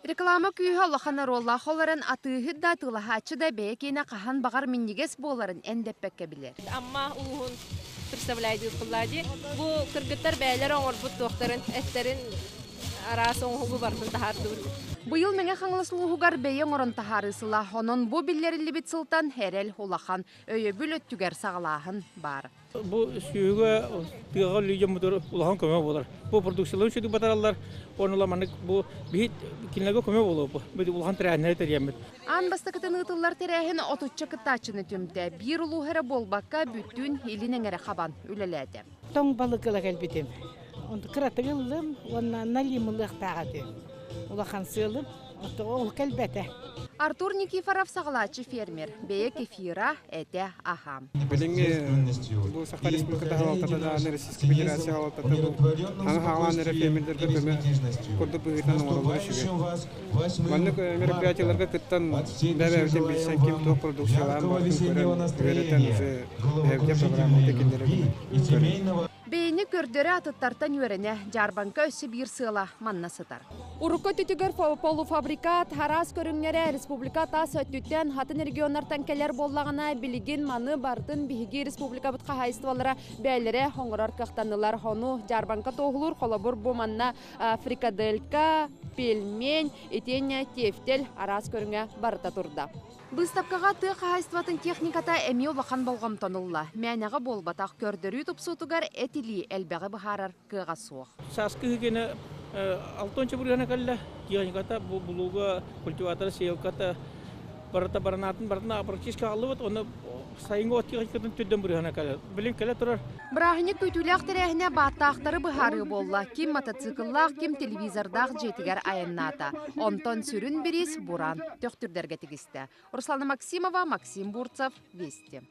Реклама күүһэ улахан оруоллаах олорон атыыһыт да атыылаһааччы да бэйэ киэнэ хаһан баҕар минньигэс буоларын эндэппэккэ билэр. Амма улууһун представляйдыыр куллаа дии. Бу кыргыттар бэйэлэрэ оҥорбут туохтарын, эттерин араас оҥоһугу барытын таһаардыбыт. Быйыл Мэҥэ Хаҥалас улууһугар бэйэ оҥорон таһаарыы сыла. Онон бу биллэриллибит сылтан эрэл улахан, өйөбүл өттүгэр саҕалааһын баар. Бу сүөһүгэ тыаҕа үлэлии дьоммутугар улахан көмө буолар. Бу продукцияларын сүдү батараллар, уонна маннык бу биһи кинилэргэ көмө буолуо бу. Улахан тэрээһиннэри тэрийэммит. Аан бастакытын ыытыллар тэрээһин отучча кыттааччыны түмтэ. Биир улууһа эрэ буолбакка, бүттүүн илин эҥэрэ хабан үлэлээтэ. Тоҥ балык ыла кэлбитим. Онто кыратык ыллым уонна налим ылыахтаах этим. Улахан сыалым ол кэлбэтэ. Артур Никифоров саҕалааччы фермер. Бэйэ кефира, этэ, аһа. Билиҥҥи бу Саха Республиката салалтата даҕаны Российскай Федерация салалтата бу хаҥа хаалаан эрэ фермердэргэ көмө курдук быһыытынан оҥороллоро үчүгэй. Маннык мероприятиеларга кыттан бэйэ-бэйэбитин билсэн ким туох продукциялаан баҕатын көрөн, үөрэтэн уже бэйэбитин программабытын киллэрэ көрөн. Бэйэни көрдөрө атыттартан үөрэнэ, дьаарбаҥка өссө биир сыала манна сытар. Урукку өттүтүгэр полуфабрикат араас көрүҥнэрэ республика тас өттүттэн атын регионнартан кэлэр буоллаҕына, билигин маны барытын биһиги республикабыт хаһаайыстыбалара бэйэлэрэ оҥорор кыахтаннылар. Ону дьаарбаҥка туоһулуур холобур бу манна фрикаделька, пельмень, итиэннэ тефтель араас көрүҥэ барыта турда. Быыстапкаҕа тыа хаһаайыстыбатын техниката эмиэ улахан болҕомтону ылла. Мээнэҕэ буолбатах, көрдөрүү тупсуутугар эт илии элбэҕи быһаарар кыаҕа суох. Сааскы ыһыгына алтонча бырыһана кэллэ. Техниката бу булууга культиватора, сеялката барыта баранаатын барытына практически аҕаллыбыт. Оны сайыҥҥы от техникатын түрдэн бырыһана кэлэр. Билин кэлэ турар. Бырааһынньык күүтүүлээх тэрээһинэ бааттаахтары быһаарыы буолла. Ким мотоцикллаах, ким телевизордаах дьиэтигэр айаннаата. Онтон сүрүн бириис Буран Төхтүрдэргэ тигистэ. Руслана Максимова, Максим Бурцев, Вести.